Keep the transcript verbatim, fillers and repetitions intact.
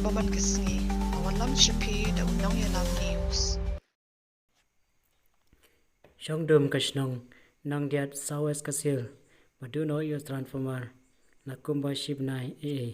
Bymman ka sngi, nga wanlam sha phi da u nongïalam news. Shong dum ka shnong, nang diat South West Khasi Hills, ba duh noh ïa u transformer, la kumba shi bnai ei ei.